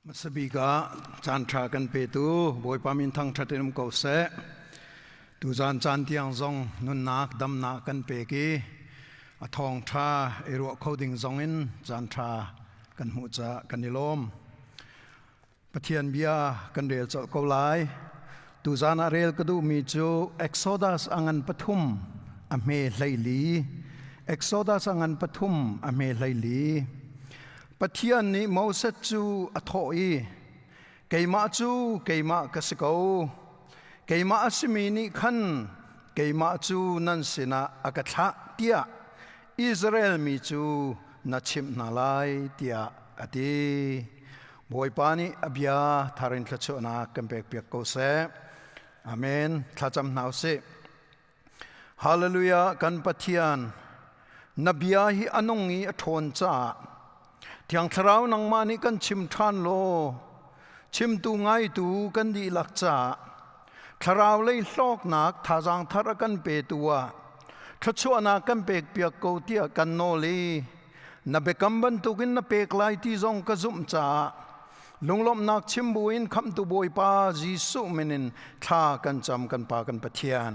Hmasabik ah caanṭha kan petu Bawipa min thangṭhat in um ko seh. Tuzaan caan tiang zong nunnak damnak kan pek i a thawngṭha i ruah kho ding zong in caanṭha kan hmuh caah kan i lawm. Pathian bia kan rel colh ko lai. Tuzaan ah rel ka duhmi cu Exodus a ngan pathum a hme 14. Exodus a ngan pathum a hme 14. Pathian nih Moses cu a thawh i, Keimah cu keimah ka si ko. Keimah a simi nih khan keimah cu nan sinah a ka thlah tiah Israel mi cu na chimh hna lai tiah a ti. Bawipa nih a bia thar in thluachuahnak kan pekpiak ko seh. Amen. Thlacam hna usih. Hallelujah kan Pathian na bia hi a nung i a ṭhawn caah Thiang Thlarau nangmah nih kan chim ṭhan law chimtu ngaitu kan dihlak caah thlarau lei hlawknak thazaang thar a kan petu ah thluachuahnak kan pekpiak ko tiah kan nawl i na biakam bantukin na pek lai ti zong ka zumh caah lunglawmhnak chim buin khamhtu Bawipa Jesuh min in thla kan cam kan Pa kan Pathian.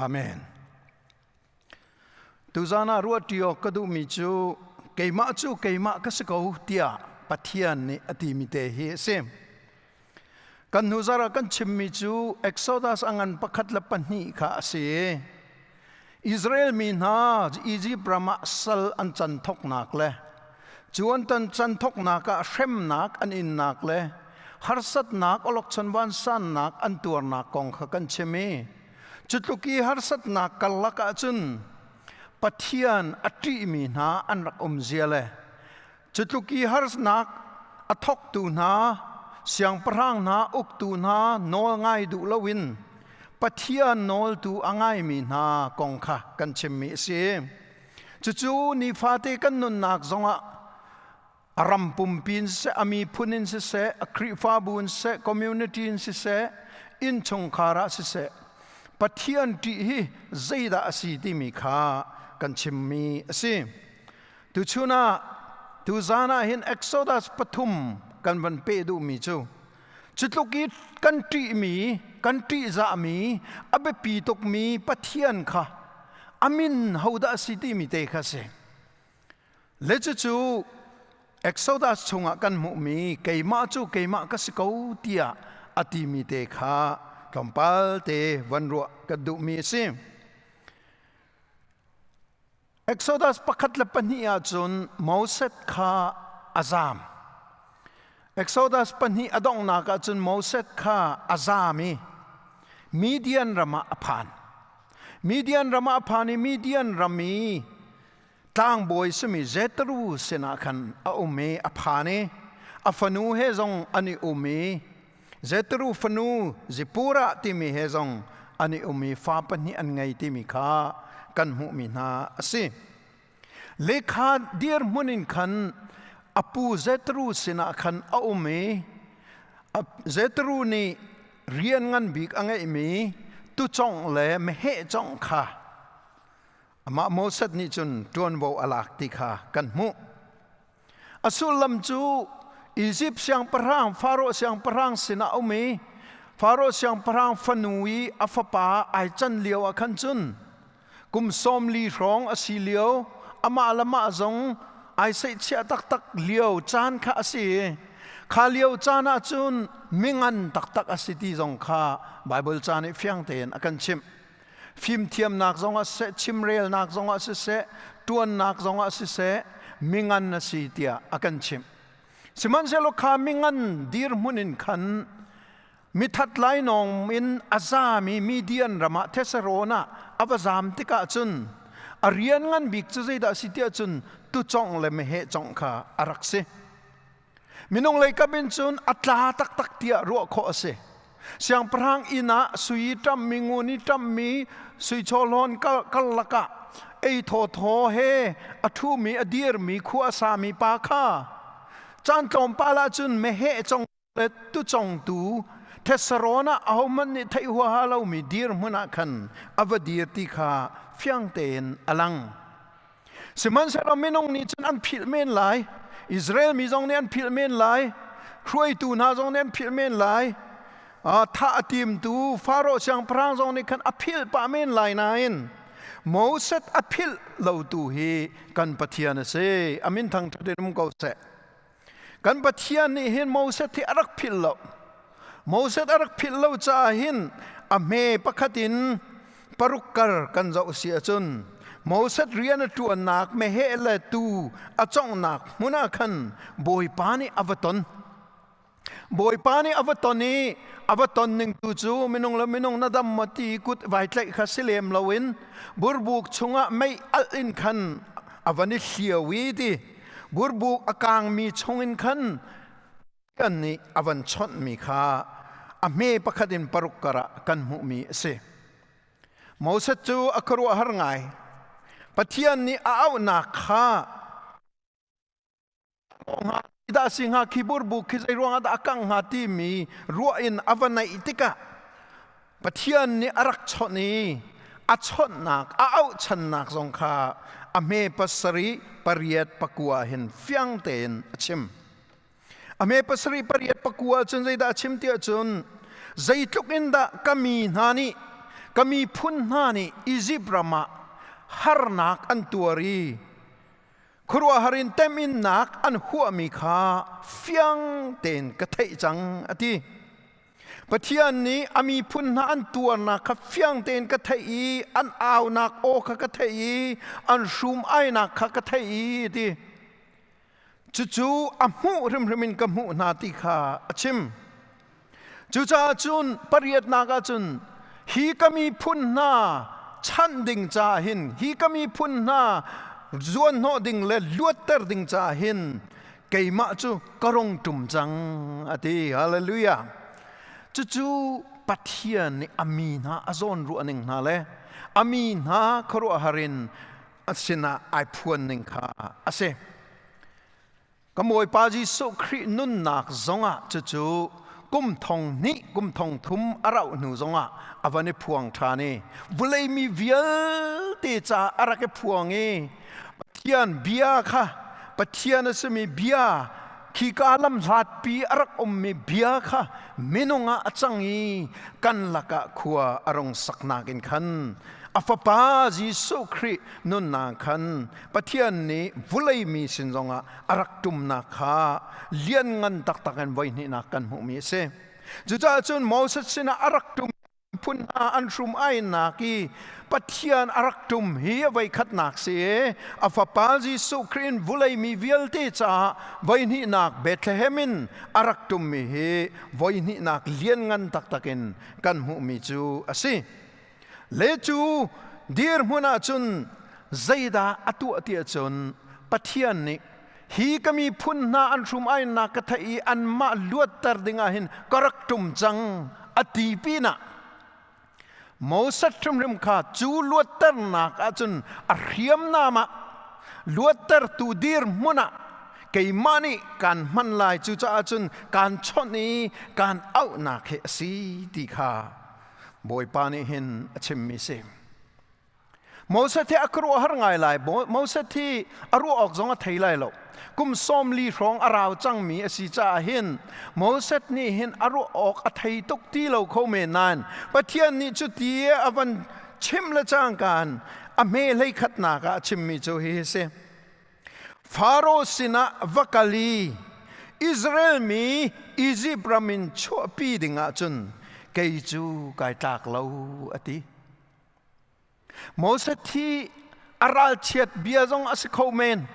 Amen. Tuzaan ah ruahṭi awk ka duhmi cu keimah cu keimah ka si ko tiah Pathian nih a timi te hi a si. Kan hnu zarh ah kan chimmi cu Exodus a ngan pakhat le pahnih kha a si. Israel mi hna Izipt ram ah sal an can thawknak le cu an tan can thawknak ah hremnak an innak le harsatnak awlokchon vansannak an tuarnak kong kha kan chim i cu tluk i harsatnak karlak ahcun Pathian a ṭihmi hna an rak um zia le cu tluk i harsnak a thawktu hna siangpahrang hna uktu hna nawl ngai duh loin Pathian nawltu a ngaimi hna kong kha kan chimmi a si. Cucu nifate kan nunnak zongah a ram pumpi in siseh, a miphun in siseh, a Khrihfabu in siseh, community in siseh, innchungkhar ah siseh, Pathian ṭih hi zeidah a si timi kha kan chimmi a si. Tuchun ah tuzaan ah hin Exodus pathum kan van peh duhmi cu cu tluk i kan ṭihmi kan ṭihzahmi a biapi tukmi Pathian kha a min hodah a si timi te kha si. Le cucu Exodus chungah kan hmuhmi keimah cu keimah ka si ko tiah a timi te kha tlawmpal te van ruah kan duhmi a si. Exodus pakhat le pahnih ahcun Moses kha a zaam. Exodus pahnih a donghnak ahcun Moses kha a zaam i Midian ram ah a phan. Midian ram ah a phan i Midian ram i tlangbawi simi Jethro sinah khan a um i a phan i a fanu he zong an i um i Jethro fanu Zipporah timi he zong an i um i fa pahnih an ngei timi kha kan hmuhmi hna a si. Lekha dirhmun in khan a pu Jethro sinah khan a um i Jethro nih rian ngan bik a ngeihmi tucongh le meheh congh kha amah Moses nih cun ṭuanvo a lak ti kha kan hmuh. A sullam cu Izipt siangpahrang Faro siangpahrang sinah a um i Faro siangpahrang fanu i a fapa ai can lio ah khan cun kum 40 hrawng a si lio amah le mah zong ai seihchiah taktak lio caan kha a si i kha lio caan ah cun mingan taktak a si ti zong kha Baibal ca nih fiang tein a kan chimh. Fimthiamnak zongah siseh, chimrelnak zongah siseh, ṭuannak zongah siseh, mingan a si tiah a kan chimh. Sihmanhsehlaw kha mingan dirhmun in khan mithat lainawng in a zami Midian ram ah Thesarawn ah a va zam tikah cun a rian ngan bik cu zeidah a si tiah cun tucongh le meheh congh kha a rak si. Minung lei kam in cun a tla taktak tiah ruah khawh a si. Siangpahrang inn ah sui ṭammi, ngun i ṭammi, sui chawhlawn karlak ah ei thawthaw he a ṭhumi, a dirmi, khua a sami pa kha caan tlawmpal ah cun meheh cong le tucongtu Thesarawn ah ahohmanh nih theih huaha lomi dirhmun ah khan a va dir ti kha fiang tein a lang. Sihmanhsehlaw minung nih cun an philh men lai. Israel mi zong nih an philh men lai. Hruaitu hna zong nih an philh men lai. Thah a timtu Faro siangpahrang zong nih khan a philh pah men lai nain Moses a philh lotu hi kan Pathian a si. A min thangṭhat in um ko seh. Kan Pathian nih hin Moses hi a rak philh lo. Moses a rak philh lo caah hin a hme pakhat in paruk kar kan zoh si ahcun Moses rian a ṭuannak meheh le tuu a conghnak hmun ah khan Bawipa nih a va ton. Bawipa nih a va ton i a va ton ning tu cu minung le minung na dam maw ti kut vai tlaih kha si lem loin burbuk chungah mei alh in khan a van i hliau i ti burbuk a kangmi chungin khan kan nih a van chawnhmi kha a hme pakhat in paruk karah kan hmuhmi a si. Moses cu a khuaruahhar ngai. Pathian nih a auhnak kha dah si hnga khi burbuk khi zei ruangah dah a kangh hnga timi ruah in a va naih tikah Pathian nih a rak chawnh i a chawnhnak a auhchannak zong kha a hme pasarih pariat pakua hin fiang tein a chim. A hme pasarih pariat pakua cun zeidah a chim tiah cun zeitluk in dah ka mi hna nih ka miphun hna nih Izipt ram ah harnak an tuar i khuaruahhar in teminnak an huahmi kha fiang tein ka theih cang a ti. Pathian nih a miphun hna an tuarnak kha fiang tein ka theih i an aunak aw kha ka theih i an hrum ainak kha ka theih i ti. Cucu a hmuh hrimhrim in ka hmuh hna ti kha a chim. Cucaah cun pariatnak ah cun hi ka miphun hna chanh ding caah hin hi ka miphun hna zuanhnawh ding le luatter ding caah hin keimah cu ka rung ṭum cang a ti. Hallelujah. Cucu Pathian nih a mi hna a zawnruah ning hna le a mi hna khuaruahhar in a sinah ai phuan ning kha a si. Ka Bawipa Jesuh Khrih nunnak zongah cucu kum thong hnih kum thong thum a rauh hnu zongah a van i phuang ṭhan i vawlei mi vialte caah a rak i phuang i Pathian bia kha Pathian a simi bia khika lam hlatpi a rak ummi bia kha minung ah a cang i kan lakah khua a rung saknak in khan a fapa Jesuh Khrih nunnak khan Pathian nih vulei mi sin zongah a rak ṭumnak kha lianngan taktak in voihnihnak kan hmuhmi a si. Cucaah cun Moses sinah a rak ṭum phun hna an hrum ainak i Pathian a rak ṭum hi a voikhatnak si i a fapa Jesuh Khrih in vulei mi vialte caah voihnihnak Bethlehem in a rak ṭummi hi voihnihnak lianngan taktak in kan hmuhmi cu a si. Le cu dirhmun ahcun zeidah a tuah ti ahcun Pathian nih hi ka miphun hna an hrum ainak ka theih i anmah luatter dingah hin ka rak ṭum cang a ti pinah Moses hrimhrim kha cu luatternak ahcun a hriamnam ah luattertu dirhmun ah keimah nih kaan hman lai cucaah cun kaan chawnh i kaan auhnak hi a si ti kha Bawipa nih hin a chimmi si. Moses hi a khuaruahhar ngai lai. Moses hi a ruah awk zong a thei lai lo. Kum 40 hrawng a rau cangmi a si caah hin Moses nih hin a ruah awk a thei tuk ti lo kho men nain Pathian nih cu ti a van chim le cangkaan a hme hlei khatnak ah a chimmi cu hihi si. Faro sinah va kal i Israel mi Izipt ram in chuahpi dingah cun kei cu kai tlak lo a ti. Moses hi a ralchiat bia zong a si kho men,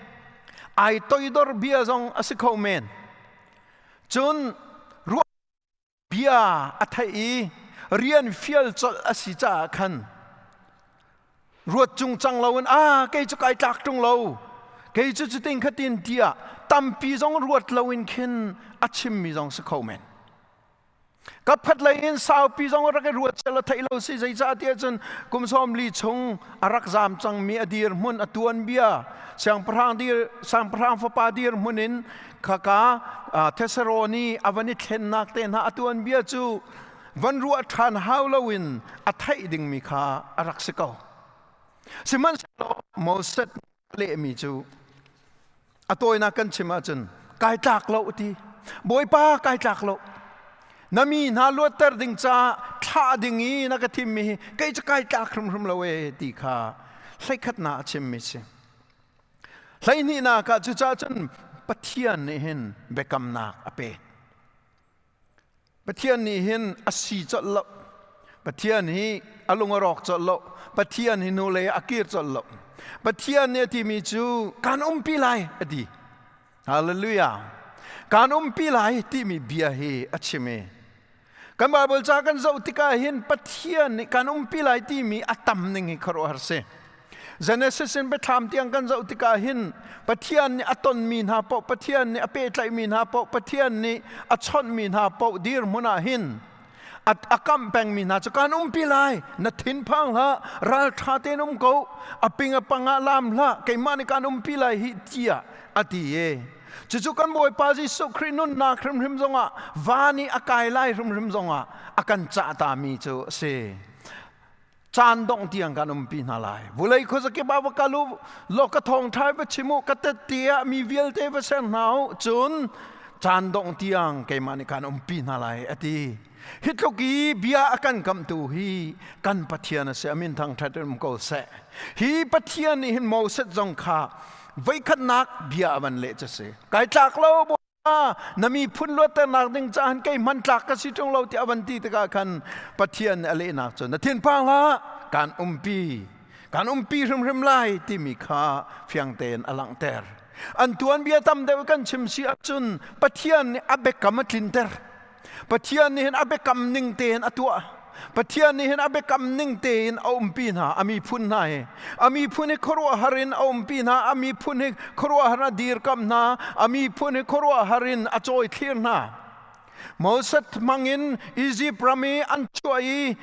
ai toidor bia zong a si kho men. Cun ruah bia a theih i rian fial colh a si caah khan ruat cung cang loin a kei cu kai tlak ṭung lo kei cu cutin khatin tiah tampi zong ruat loin khin a chimmi zong si kho men ka phat lei in saupi zong rak i ruat sel a theih lo si zeicah tiah cun kum 40 chung a rak zaam cangmi a dir hmun a tuan bia siangpahrang dir siangpahrang fapa dir hmun in khaka Thessaloni a van i thlennak te hna a tuanbia cu van ruah ṭhan hau loin a theih dingmi kha a rak si ko. Sihmanhsehlaw Moses lehmi cu a tawinak kan chim ahcun kai tlak lo ti. Bawipa, kai tlak lo. Na mi hna luatter ding caah thlah ding i na ka thimmi hi kei cu kai tlak hrimhrim lo e ti kha hleikhatnak a chimmi si. Hleihnihnak ah cucaah cun Pathian nih hin biakamnak a pek. Pathian nih hin a si colh lo. Pathian hi a lung a rawk colh lo. Pathian hi hnulei a kir colh lo. Pathian nih a timi cu kan umpi lai a ti. Hallelujah. Kan umpi lai timi bia hi a chim i kan Bible ca kan zoh tikah hin Pathian nih kan umpi lai timi a tam ning hi khuaruahhar si. Genesis in biathlam tiang kan zoh tikah hin Pathian nih a tonmi hna paoh, Pathian nih a pehtlaihmi hna paoh, Pathian nih a chawnhmi hna paoh dirhmun ah hin a kamh pengmi hna cu kan umpi lai, na thinphang hlah, ralṭha tein um ko, a ping a pang ah laam hlah, keimah nih kan umpi lai hi tiah a ti i cucu kan Bawipa Jesuh Khrih nunnak hrimhrim zongah van i a kai lai hrimhrim zongah a kan cah tami cu a si. Caan dongh tiang kan umpi hna lai. Vulei khuazakip ah va kal u law ka thawngṭha va chim u, ka tette ah mi vialte va ser hna u, cun caan dongh tiang keimah nih kan umpi hna lai a ti. Hi tluk i bia a kan kamhtu hi kan Pathian a si. Amin thangṭhat in um ko seh. Hi Pathian nih hin Moses zong kha voikhatnak bia a van leh cu si. Kai tlak lo na miphun luatternak ding caah kei hmantlak ka si ṭung lo tiah a van ti tikah khan Pathian nih a lehnak cu na thinphang hlah, kan umpi, kan umpi hrimhrim lai timi kha fiang tein a langhter. An tuanbia tam deuh kan chim si ahcun Pathian nih a biakam a tlinter. Pathian nih hin a biakam ning tein a tuah. Pathian nih hin a biakam ning tein a umpi hna, a miphun hna hi. A miphun hi khuaruahhar in a umpi hna, a miphun hi khuaruahhar a dirkamh hna, a miphun hi khuaruahhar in a cawithlir hna. Moses hmangin Izipt ram i an chuah i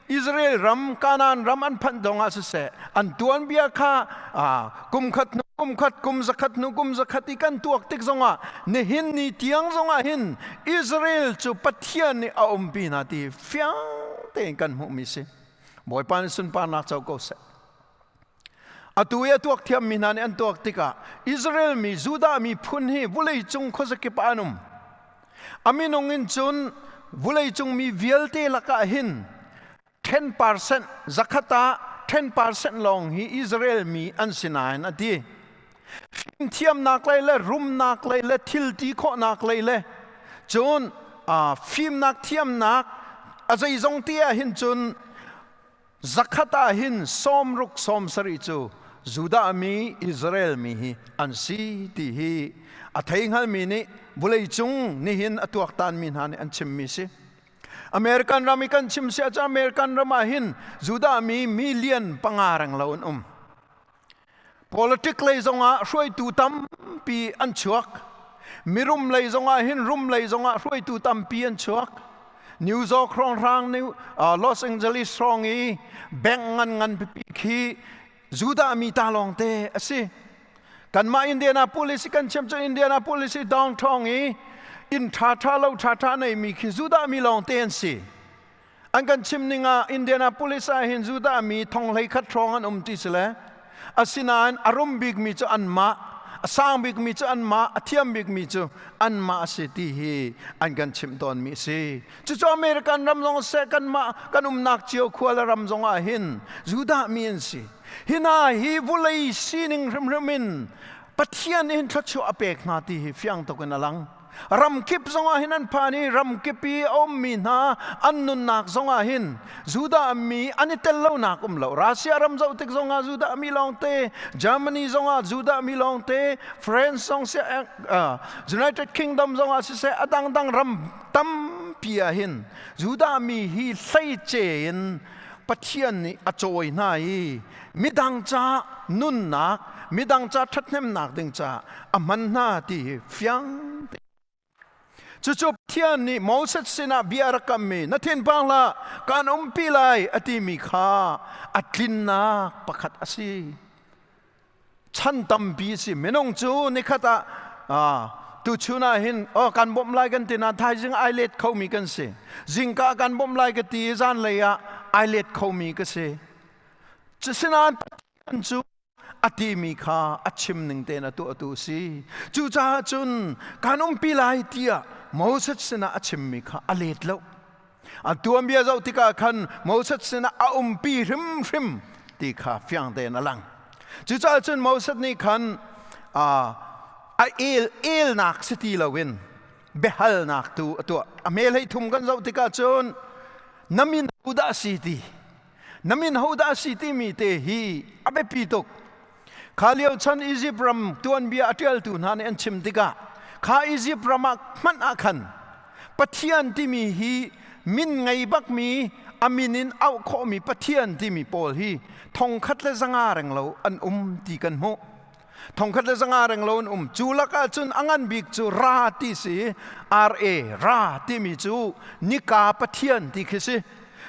Israel ram, Kanaan ram an phanh zong ah siseh, an tuanbia kha kum khat hnu kum khat, kum zakhat hnu kum zakhat i kan tuak tik zongah nihin ni tiang zongah hin Israel cu Pathian nih a umpi hna ti fiang tein kan hmuhmi si. Bawipa nih sunparnak co ko seh. Atu i a tuak thiammi hna nih an tuak tikah Israel mi, Judah miphun hi vawleicung khuazakip ah an um. A minung in cun vawleicung mi vialte lakah hin 10% zakhat ah 10% lawng hi Israel mi an si nain a ti. Fimthiamnak lei le rumnak lei le thil ti khawhnak lei le cun fimnak thiamnak a zeizong ti ah hin cun zakhat ah hin 60 70 cu Judah mi Israel mi hi an si ti hi a thei hngalmi nih vawleicung nihin a tuaktanmi hna nih an chimmi si. American ram i kan chim si ahcun American ram ah hin Judah mi million 5 reng lo an um. Politic lei zongah hruaitu tampi an chuak. Mirum lei zongah hin rum lei zongah hruaitu tampi an chuak. New York hrawnghrang New Los Angeles hrawng i bank ngan ngan pipi khi Judah mi ta lawng te a si. Kanmah Indianapolis kan chim cu Indianapolis i downtown i inn ṭha ṭha lo ṭha ṭha neimi khi Judah mi lawng te an si. An kan chim ning ah Indianapolis ah hin Judah mi thong 11 hrawng an um ti si le asinain a rum bikmi cu anmah, a sang bikmi cu anmah, a thiam bikmi cu anmah a si ti hi an kan chimh tawnmi a si. Cucu American ram zong seh, kanmah kan umnak cio khua le ram zong ah hin Judah mi an si. Hi hna hi vulei sining hrimhrim in Pathian nih hin thluachuah a pek hna ti hi fiang tuk in a lang. Ramkip zongah hin an phan i ramkip i a ummi hna an nunnak zongah hin Judah mi an i tel lonak um lo. Russia ram zoh tik zongah Judah mi lawngte, Germany zongah Judah mi lawngte, France zong si, United Kingdom zongah siseh, a dangdang ram tampi ah hin Judah mi hi hleice in Pathian nih a cawi hna i midang ca nunnak, midang ca ṭhathnemnak ding caah a hman hna ti hi fiang te. Cucu Pathian nih Moses sinah bia a rak kammi na thinphang hlah, kaan umpi lai a timi kha a tlinnak pakhat a si. Chan tampi a si. Minung cu nikhat ah tuchun ah hin oh kan bawmh lai kan ti nain thaizing ai let khomi kan si. Zingka kan bawmh lai ka ti i zanlei ah ai let khomi ka si. Cuasinain Pathian cu A timi kha a chim ning tein a tuahtu a si. Cucaah cun kaan umpi lai tiah Moses sinah a chimmi kha a let lo. A tuanbia zoh tikah khan Moses sinah a umpi hrimhrim ti kha fiang tein a lang. Cucaah cun Moses nih khan a el elnak si ti loin biahalnak tu a tuah. A hme hlei thum kan zoh tikah cun na min hodah si ti na min hodah si timi te hi a biapi tuk. Kha lio chan Izipt ram tuanbia a ṭialtu hna nih an chim tikah kha Izipt ram ah hmanh ah khan Pathian timi hi min ngei bakmi a min in auh khawhmi Pathian timi pawl hi 1500 renglo an um ti kan hmuh. 1500 renglo an um. Cu lakah cun a ngan bik cu Ra ti si RA Ra timi cu nika Pathian ti khi si.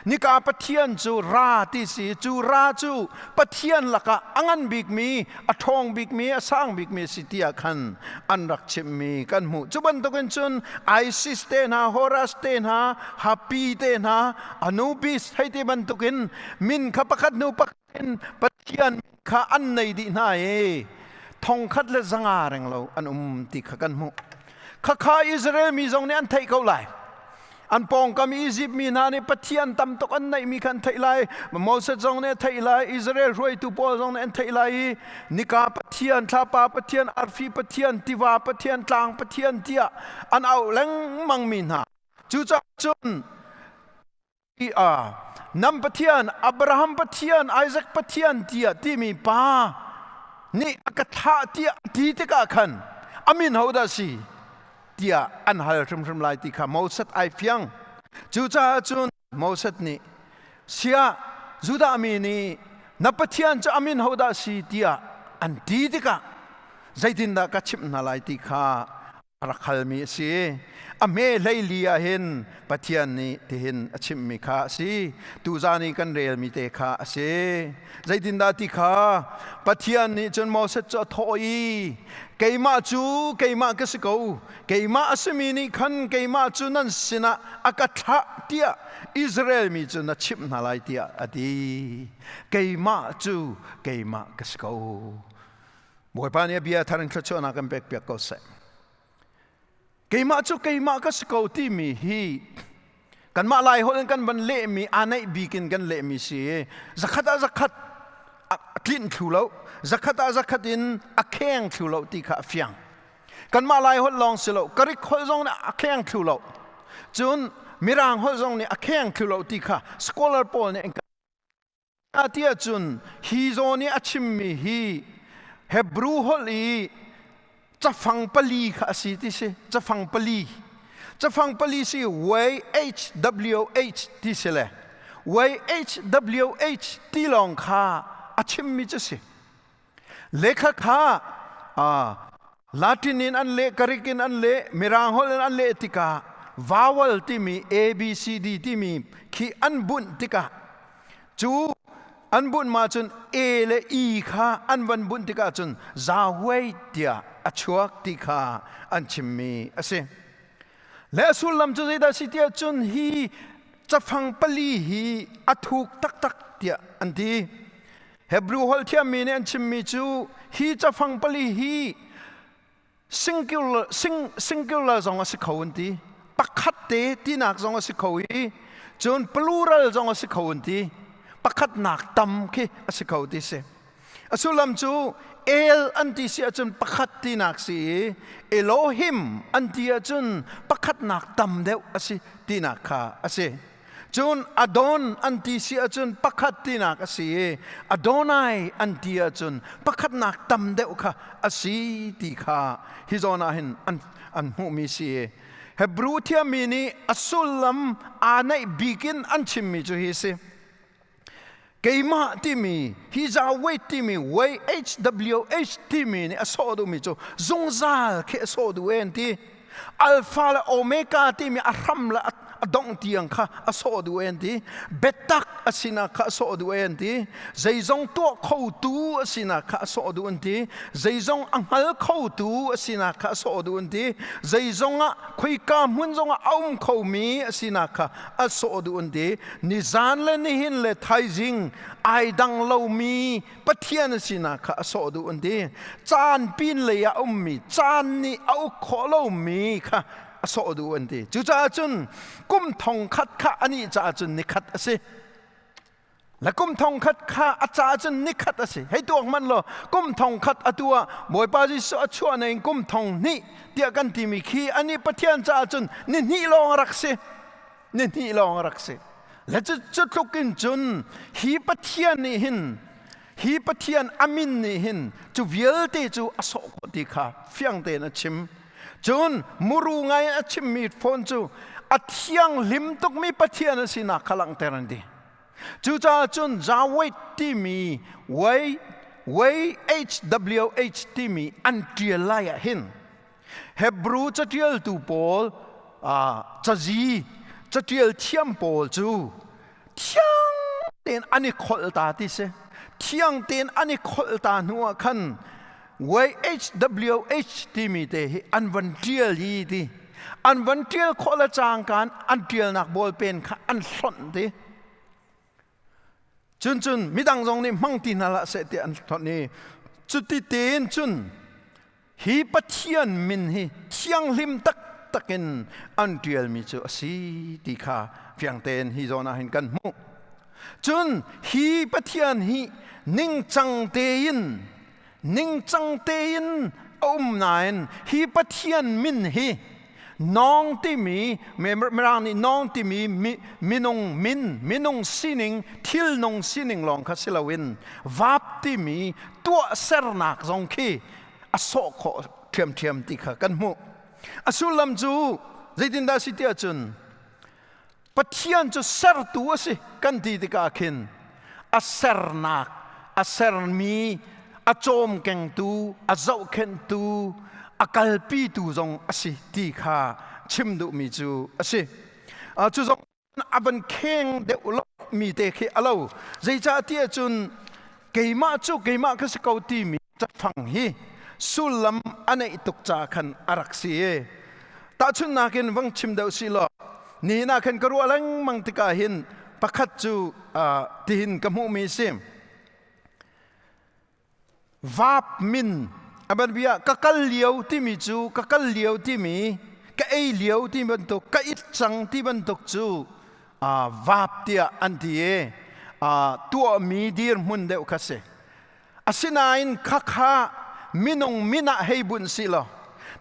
Nika Pathian cu Ra ti si. Cu Ra cu Pathian lakah a ngan bikmi, a ṭhawng bikmi, a sang bikmi a si tiah khan an rak chimhmi kan hmuh. Cu bantukin cun Isis te hna, Horus te hna, Hapi te hna, Anubis hei ti bantukin min kha pakhat hnu pakhat in Pathian kha an nei dih hna i 1500 renglo an um ti kha kan hmuh. Khakha Israel mi zong nih an theih ko lai. An pawngkam Izipt mi hna nih Pathian tam tuk an neihmi kha an theih lai. Moses zong nih a theih lai, Israel hruaitu pawl zong nih an theih lai i nika Pathian, thlapa Pathian, arfi Pathian, tiva Pathian, tlang Pathian tiah an auh lengmang mi hna. Cucaah cun nam Pathian, Abraham Pathian, Isaac Pathian tiah timi pa nih a ka thah tiah a ti tikah khan a min hodah si? Tiah an hal hrimhrim lai ti kha Moses ai fiang. Cucaah cun Moses nih, Siah, Judah mi nih na Pathian cu a min hodah si tiah an ti tikah zeitindah ka chimh hna lai ti kha a rak halmi a si. A hme 14 ah hin Pathian nih tihin a chimhmi kha a si. Tuzan i kan relmi te kha a si. Zeitindah ti kha Pathian nih cun Moses cu a thawh i keimah cu keimah ka si ko keimah a simi nih khan keimah cu nan sinah a ka thlah tiah Israel mi cu na chimh hna lai tiah a ti. Keimah cu keimah ka si ko. Bawipa nih a bia thar in thluachuahnak kan pekpiak ko seh. Keimah cu keimah ka si ko timi hi kanmah Lai holh in kan van lehmi aa naih bik in kan lehmi si. Zakhat ah zakhat a tlinh thlu lo, zakhat ah zakhat in a kheng thlu lo ti kha a fiang. Kanmah Lai holh lawng si lo, Greek holh zong nih a kheng thlu lo. Cun Mirang holh zong nih a kheng thlu lo ti kha scholar pawl nih an tiah cun hi zawn i a chimmi hi Hebrew holh i cafang pali kha a si ti si. Cafang pali, cafang pali si Y H W H ti si le Y H W H ti lawng kha a chimmi cu si. Lekha kha Latin in an leh, Greek in an leh, Mirang holh in an leh tikah vowel timi A B C D timi khi an bunh tikah cu an bunh ma cun A le E kha an van bunh tikah cun Yahweh tiah a chuak ti kha an chimmi a si. Le a sullam cu zeidah si tiah cun hi cafang pali hi a thuk taktak tiah an ti. Hebrew holh thiammi nih an chimmi cu hi cafang pali hi singular, sing, singular zong a si kho an ti. Pakhat te tinak zong a si kho i cun plural zong a si kho an ti. Pakhat nak tam khi a si kho ti si. A sullam cu El an ti si ahcun pakhat tinak si i Elohim an ti ahcun pakhat nak tam deuh a si tinak kha a si. Cun Adon an ti si ahcun pakhat tinak a si i Adonai an ti ahcun pakhatnak tam deuh kha a si ti kha hi zawn ah hin an, an hmuhmi si i Hebrew thiammi nih a sullam aa naih bik in an chimmi cu hi si. Keimah timi hi Yahweh timi YHWH timi nih a sawh duhmi cu zungzal khi a sawh duh e an ti. Alpha le Omega timi a hram le a dongh tiang kha a sawh duh an ti. Biatak a sinak kha a sawh duh an ti. Zeizong tuah khotu a sinak kha a sawh duh an ti. Zeizong a hngal khotu a sinak kha a sawh duh an ti. Zeizong ah khoika hmun zongah a um khomi a sinak kha a sawh duh an ti. Nizan le nihin le thaizing ai dang lomi Pathian a sinak kha a sawh duh an ti. Caan pin lei ah a ummi, caan nih a uk khawh lomi kha a sawh duh an ti. Cucaah cun kum thong khat kha anih caah cun nikhat a si. Le kum thong khat kha a caah cun nikhat a si. Hei tuak hmanh law kum thong khat atu ah Bawipa Jesuh a chuah na in kum thong hnih tiah kan timi khi anih Pathian caah cun ni hnih lawng a rak si. Ni hnih lawng a rak si. Le cu tluk in cun hi Pathian nih hin hi Pathian a min nih hin cu vialte cu a sawh khawh ti kha fiang tein a chim. Cun muru ngai a chimmi phone cu a thianghlim tukmi Pathian a sinak kha langhter an ti. Cucaah cun Yahweh timi Y YHWH timi an ṭial lai ah hin Hebrew caṭialtu pawl cazi caṭial thiam pawl cu thiang tein an i kholh ta ti si. Thiang tein an i kholh ta hnu ah khan YHWH timi te hi an van ṭial i ti. An van ṭial khawh le cangka an ṭialnak ballpen kha an hlonh ti. Cun cun midang zong nih hmang ti hna hlah seh tiah an hlonh i cuti tein cun hi Pathian min hi thianghlim taktak in an ṭialmi cu a si ti kha fiang tein hi zawn ah hin kan hmuh. Cun hi Pathian hi ningcang tein ningcang tein a um nain hi Pathian min hi nawng timi Mirang nih nawng timi minung min minung sining thilnung sining lawng kha si loin vap timi tuahsernak zong khi a sawh khawh ṭhiamṭhiam ti kha kan hmuh. A sullam cu zeitindah a si ti ahcun Pathian cu sertu a si kan ti tikah khin a sernak, a sermi, a cawmkengtu, a zohkhenhtu, a kalpitu zong a si ti kha chim duhmi cu a si. Cu zong a van kheng deuh lo mi te khi a lo. Zeicah ti ahcun keimah cu keimah ka si ko timi cafang hi sullam a neih tuk ca khan a rak si i tahchunhnak in vang chim deuh si law nihin ah khan ka ruah lengmang tikah hin pakhat cu tihin ka hmuhmi si vap min a bia ka kal lio timi cu ka kal lio timi ka ei lio ti bantuk ka it cang ti bantuk cu vap tiah an ti i tuahmi dirhmun deuh kha si. Asinain khakha minung min ah hei bunh si law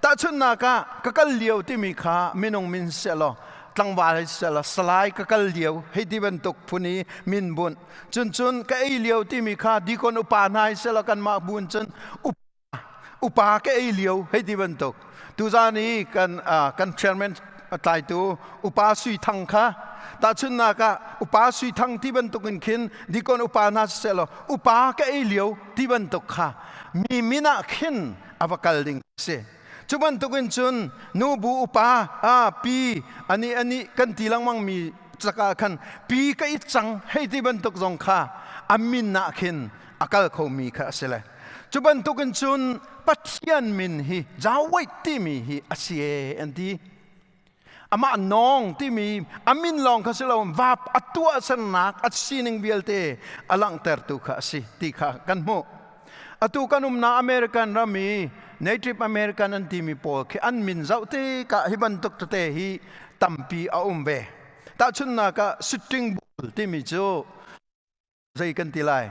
tahchunhnak ah ka kal lio timi kha minung min seh law tlangval hei seh law salai ka kal lio hei ti bantuk phun i min bunh cun cun ka ei lio timi kha dikon upa hna hei seh law kanmah buin cun upa ka ei lio hei ti bantuk tuzan i kan kan chairman tlaitu upa Sui Thang kha tahchunhnak ah upa Sui Thang ti bantuk in khin dikon upa hna siseh law upa ka ei lio ti bantuk kha mi min ah khin a va kal ding si. Cu bantuk in cun nubu upa a pi ani ani kan ti lengmang mi cakah khan pi ka it cang hei ti bantuk zong kha a min ah khin a kal khomi kha a si le. Cu bantukin cun Pathian min hi Yahweh timi hi a si e an ti. Amah nawng timi a min lawng kha si lo vap a tuahsernak a sining vialte a langhtertu kha a si ti kha kan hmuh. Atu kan umnak American ram i Native American an timi pawl khi an min zoh tikah hi bantuk tete hi tampi a um ve. Tahchunhnak ah Sitting Bull timi cu zei kan ti lai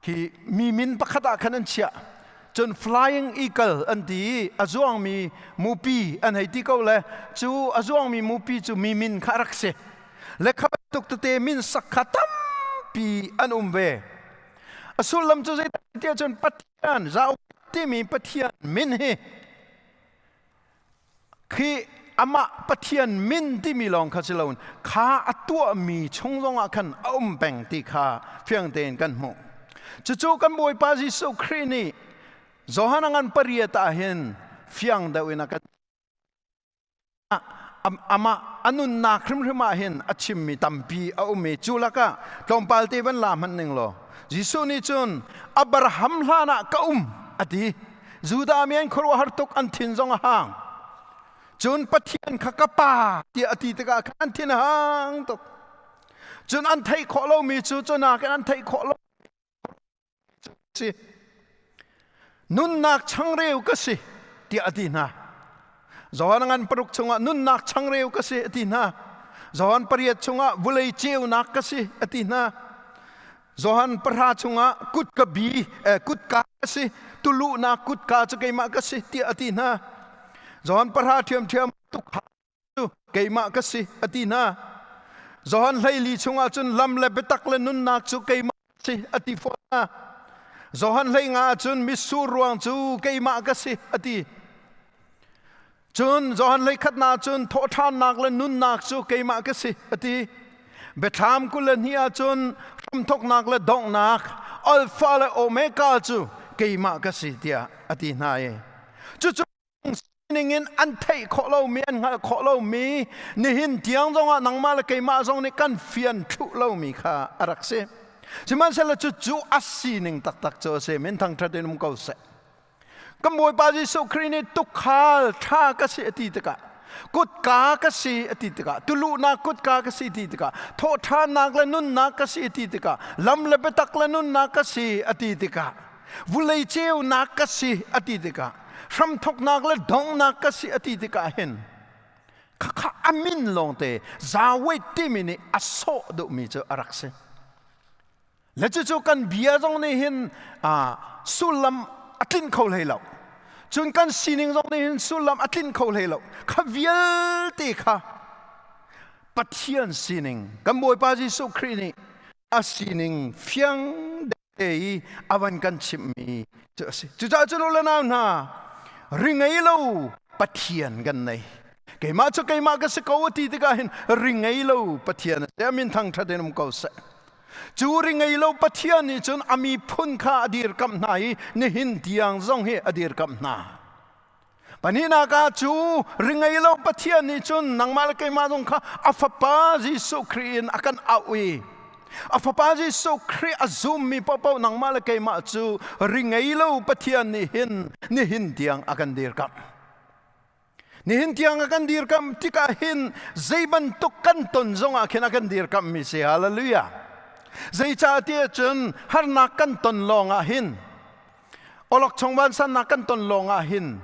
hi mi min pakhat ah khan an chiah cun flying eagle an ti i a zuangmi mupi an hei ti ko le cu a zuangmi mupi cu mi min kha a rak si le kha bantuk tete min sak kha tampi an um ve a sullam cu zeitiah cun Pathian zau timi Pathian min hi Khi amah Pathian min timi lawng kha si loin kha a tuahmi chung zongah khan a um peng ti kha fiang tein kan hmuh. Cucu kan Bawipa Jesuh Khrih nih Johan a ngan pariat ah hin fiang deuh in a kan. Amah a nunnak hrimhrim ah hin a chimmi tampi a um i cu lakah tlawmpal te van la hmanh ning law, Jesuh nih cun Abraham hlan ah ka um a ti. Judah mi an khuaruahhar tuk, an thin zong a hang. Cun Pathian kha ka pa tiah a ti tikah khan an thin a hang tuk. Cun an theih khawh lomi cu, cu nakin an theih khawh lo si. Nunnak changreu ka si tiah a ti hna. Johan ngan 6 chungah nunnak changreu ka si a ti hna. Johan 8 chungah vulei ceunak ka si a ti hna. Johan 10 chungah kut ka bi kutka ka si, tuluhnak kutka cu keimah ka si tiah a ti hna. Johan 10 ṭhiamṭhiam tukha cu keimah ka si a ti hna. Johan 14 chungah cun lam le biatak le nunnak cu keimah si a ti fawn hna. Johan 15 ah cun mitsur ruang cu keimah ka si a ti. Cun Johan 11 ah cun thawhṭhannak le nunnak cu keimah ka si a ti. Biathlam 22 ah cun hramthawknak le donghnak, Alpha le Omega cu keimah ka si tiah a ti hna i cucu sining in an theih khawh lomi, an hngalh khawh lomi, nihin tiang zongah nangmah le keimah zong nih kan fian thluh lomi kha a rak si. Sihmanhsehlaw cucu a sining taktak cu a si. Min thangṭhat in um ko seh. Kan Bawipa Jesuh Khrih nih tukhal ṭha ka si a ti tikah, kutka ka si a ti tikah, tuluhnak kutka ka si ti tikah, thawhṭhannak le nunnak ka si a ti tikah, lam le biatak le nunnak ka si a ti tikah, vulei ceunak ka si a ti tikah, hramthawknak le donghnak ka si a ti tikah hin khakha a min lawngte Yahweh timi nih a sawh duhmi cu a rak si. Le cucu kan bia zong nih hin sullam a tlinh kho hlei lo. Cun kan sining zong nih hin sullam a tlinh kho hlei lo. Kha vialte kha Pathian sining, kan Bawipa Jesuh Khrih nih a sining fiang te i a van kan chimhmi cu a si. Cucaah cun u le nau hna, ri ngei lo Pathian kan nei. Keimah cu keimah ka si ko a ti tikah hin ri ngei lo Pathian a si. A min thangṭhat in um ko seh. Cu ri ngei lo Pathian nih cun a miphun kha a dirkamh hna i nihin tiang zong hi a dirkamh hna. Pahnihnak ah, cu ri ngei lo Pathian nih cun nangmah le keimah zong kha a Fapa Jesuh Khrih in a kan auh i a Fapa Jesuh Khrih a zummi paohpaoh nangmah le keimah cu ri ngei lo Pathian nih hin nihin tiang a kan dirkamh. Nihin tiang a kan dirkamh tikah hin zei bantuk kan ton zongah khin a kan dirkamhmi si. Hallelujah. Zeicahtiah cun harnak kan ton lawngah hin, awlokchong vansannak kan ton lawngah hin,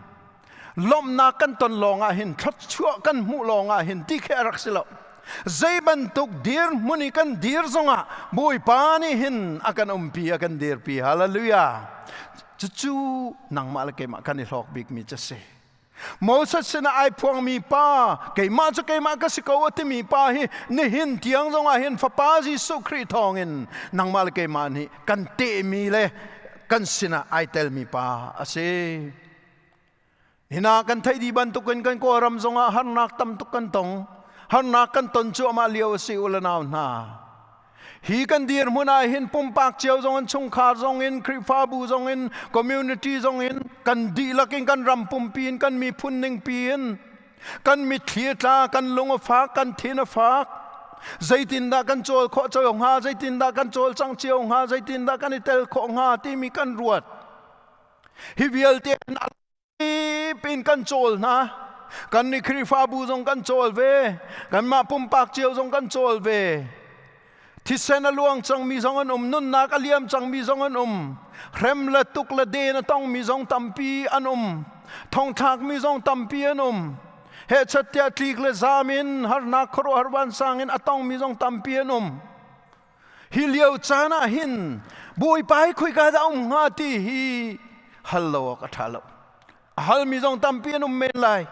lawmhnak kan ton lawngah hin, thluachuah kan hmuh lawngah hin ti khi a rak si lo. Zei bantuk dirhmun i kan dir zongah Bawipa nih hin a kan umpi, a kan dirpi. Hallelujah. Cucu nangmah le keimah kan i hlawk bikmi cu si. Moses sinah ai phuangmi pa, keimah cu keimah ka si ko a timi pa hi nihin tiang zongah hin Fapa Jesuh Khrih thawngin nangmah le keimah nih kan tehmi le kan sinah ai telmi pa a si. Hina kan theih dih bantukin kan Kawlram zongah harnak tam tuk kan tong. Harnak kan ton cuahmah lio a si, u le nau hna. Hi kan dirhmun ah hin pumpak cio zong in, chungkhar zong in, Khrihfabu zong in, community zong in, kan dihlak in, kan ram pumpi in, kan miphun ningpi in kan mitthli a tla, kan lung a fak, kan thin a fak. Zeitindah kan cawl khawh cio hnga, zeitindah kan cawlcangh cio hnga, zeitindah kan i tel khawh hnga timi kan ruat. Hi vialte in kan cawl hna. Kan nih Khrihfabu zong kan cawl ve, kanmah pumpak cio zong kan cawl ve. Thisen a luang cangmi zong an um, nunnak a liam cangmi zong an um, hrem le tuk le den a tongmi zong tampi an um, thongthlakmi zong tampi an um, hehchat tiah tlik le zaam in harnak khuaruahhar vansang in a tongmi zong tampi an um. Hi lio caan ah hin Bawipa hi khoika dah um hnga ti hi hal lo awk a ṭha lo. A halmi zong tampi an um men lai.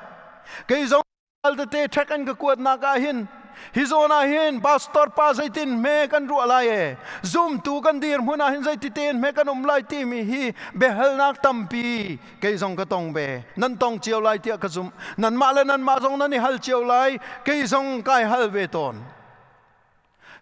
Kei zong hal tete ṭhek an ka kuatnak ah hin, hi zawn ah hin pastor pa zeitin hme kan ruah lai e, zumtu kan dirhmun ah hin zeiti tein hme kan um lai timi hi biahalnak tampi kei zong ka tong ve. Nan tong cio lai tiah ka zumh. Nanmah le nanmah zong nan i hal cio lai. Kei zong kai hal ve tawn.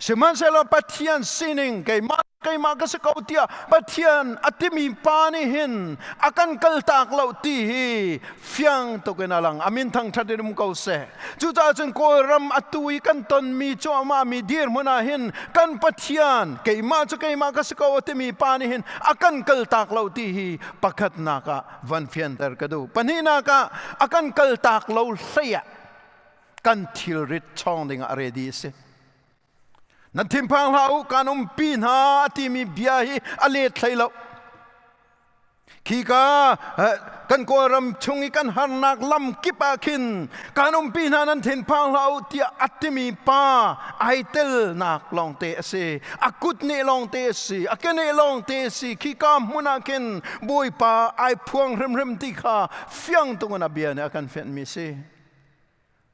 Sihmanhsehlaw Pathian sining keimah Keimah ka si ko tiah Pathian a timi pa nih hin a kan kaltak lo ti hi fiang tuk in a lang. Amin thangṭhat in um ko seh. Cucaah cun Kawlram atu i kan tonmi cuahmah mi dirhmun ah hin kan Pathian keimah cu keimah ka si ko a timi pa nih hin a kan kaltak lo ti hi pakhatnak ah van fianter ka duh. Pahnihnak ah a kan kaltak lo hlei ah kan thilrit chawng ding ah a ready a si. Nan thinphang hlah u, kaan umpi hna a timi bia hi a let hlei lo. Khika kan Kawlram chung i kan harnak lam kip ah khin kaan umpi hna nan thinphang hlah u tiah a timi pa ai telnak lawngte a si. A kut nih lawngte a si. A keneh lawngte a si. Khika hmun ah khin Bawipa ai phuang hrimhrim ti kha fiang tuk in a bia nih a kan fianhmi a si.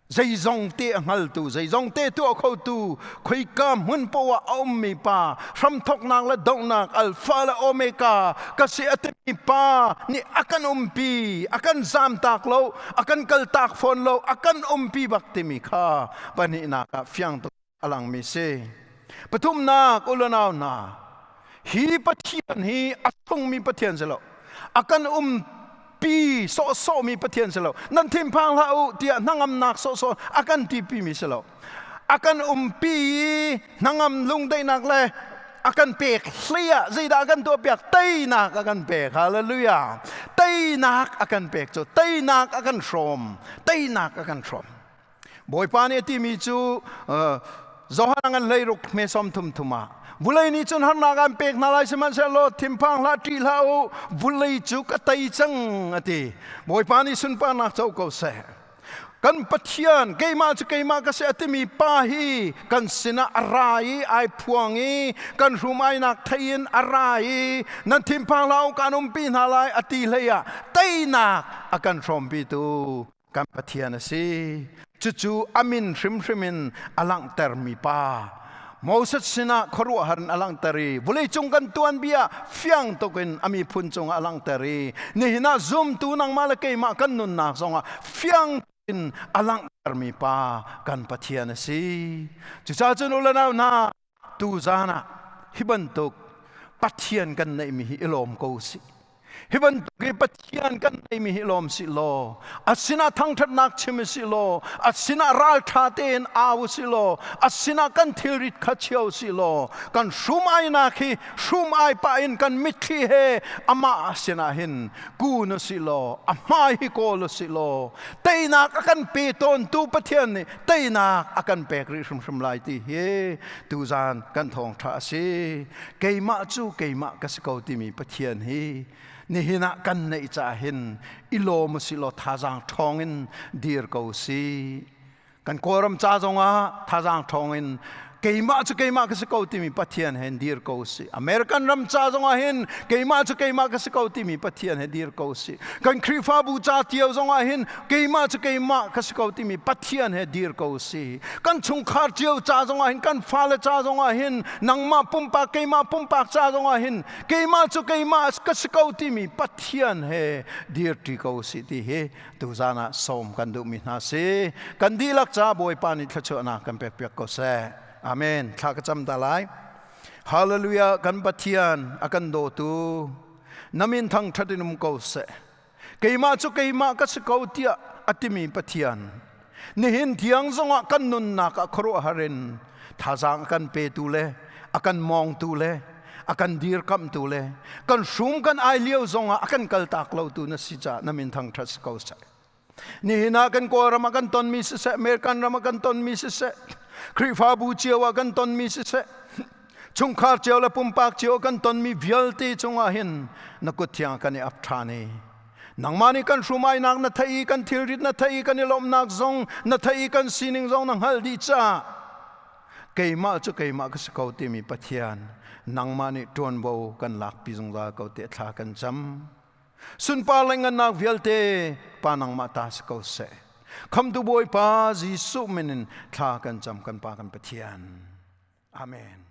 Zeizong te a hngaltu, zeizong te tuah khotu, khoika hmun poah a ummi pa, hramthoknak le donghnak, Alpha le Omega, ka si a timi pa nih a kan umpi, a kan zamtak lo, a kan kaltak fawn lo, a kan umpi bak timi kha pahnihnak ah fiang tuk a langmi si. Pathumnak ulanau hna, hi Pathian hi a sungmi Pathian si lo. A kan um pi sawhsawhmi Pathian si lo. Nan thinphang hlah u tiah hnangamnak sawhsawh a kan tipi mi si lo. A kan umpi i hnangam lungdaihnak le a kan pek hlei ah zeidah a kan tuahpiak? Teinak a kan pek. Hallelujah. Teinak a kan pek cu teinak a kan hrawm. Teinak a kan hrawm. Bawipa nih a timi cu Johan ngan 16 hme 33 ah vulei nih cun harnak an pek hna lai, sihmanhsehlaw thinphang hlah, ṭih hlah u, vulei cu ka tei cang a ti. Bawipa nih sunparnak co ko seh. Kan Pathian keimah cu keimah ka si a timi pa hi kan sinah a ra i ai phuang i kan hrum ainak thei in a ra i nan thinphang hlah u, kaan umpi hna lai a ti hlei ah teinak a kan hrawmpitu kan Pathian a si. Cucu a min hrimhrim in a langhtermi pa. Moses sinah khuaruahhar in a langhter i vawleicung kan tuanbia fiang tuk in a miphun cungah a langhter i nihin ah zumtu nangmah le keimah kan nunnak zongah fiang in a langhtermi pa kan Pathian a si. Cucaah cun u le nau hna, tuzaan ah hi bantuk Pathian kan neihmi hi i lawm ko sih. Hi bantuk i Pathian kan neihmi hi lawm sih law, a sinah thangṭhatnak chim sih law, a sinah ralṭha tein au sih law, a sinah kan thilrit kha chio sih law, kan hrum ainak hi hrum ai pah in kan mitthli he amah sinah hin kun u sih law, a hmai hi kawl u sih law, teinak a kan pe tawntu Pathian nih teinak a kan pek rih hrimhrim lai ti hi tuzaan kan thawngṭha a si. Keimah cu keimah ka si ko timi Pathian hi nihin ah kan neih caah hin i lawm u sih law thazaang ṭhawng in dir ko sih. Kan Kawlram ca zongah thazaang ṭhawng in keimah cu keimah ka si ko timi Pathian he dir ko sih. American ram ca zongah hin keimah cu keimah ka si ko timi Pathian he dir ko sih. Kan Khrihfabu ca cio zongah hin keimah cu keimah ka si ko timi Pathian he dir ko sih. Kan chungkhar cio ca zongah hin, kan fale ca zongah hin, nangmah pumpak, keimah pumpak ca zongah hin keimah cu keimah ka si ko timi Pathian he dirṭi ko sih ti hi tuzaan ah sawm kan duhmi hna si. Kan dihlak ca Bawipa nih thluachuahnak kan pekpiak ko seh. Amen. Thla ka cam ta lai. Hallelujah. Kan Pathian a kan dawtu na min thangṭhat in um ko seh. Keimah cu keimah ka si ko tiah a timi Pathian, nihin tiang zongah kan nunnak ah khuaruahhar in thazaang a kan petu le a kan mawngtu le a kan dirkamhtu le kan hrum kan ai lio zongah a kan kaltak lotu na si caah na min thangṭhat si ko seh. Nihin ah kan Kawlram ah kan tonmi siseh, American ram ah kan tonmi siseh, Khrihfabu cio ah kan tonmi siseh, chungkhar cio le pumpak cio kan tonmi vialte cungah hin na kut thiang kan i ap ṭhan i nangmah nih kan hrumainak na theih i kan thilrit na theih i kan i lawmhnak zong na theih i kan sining zong na hngalh dih caah keimah cu keimah ka si ko timi Pathian, nangmah nih ṭuanvo kan lakpi zungzal ko tiah thla kan cam. Sunpar le ngannak vialte Pa nangmah ta si ko seh. Khamtu Bawipa Jesuh min in thla kan cam, kan Pa kan Pathian. Amen.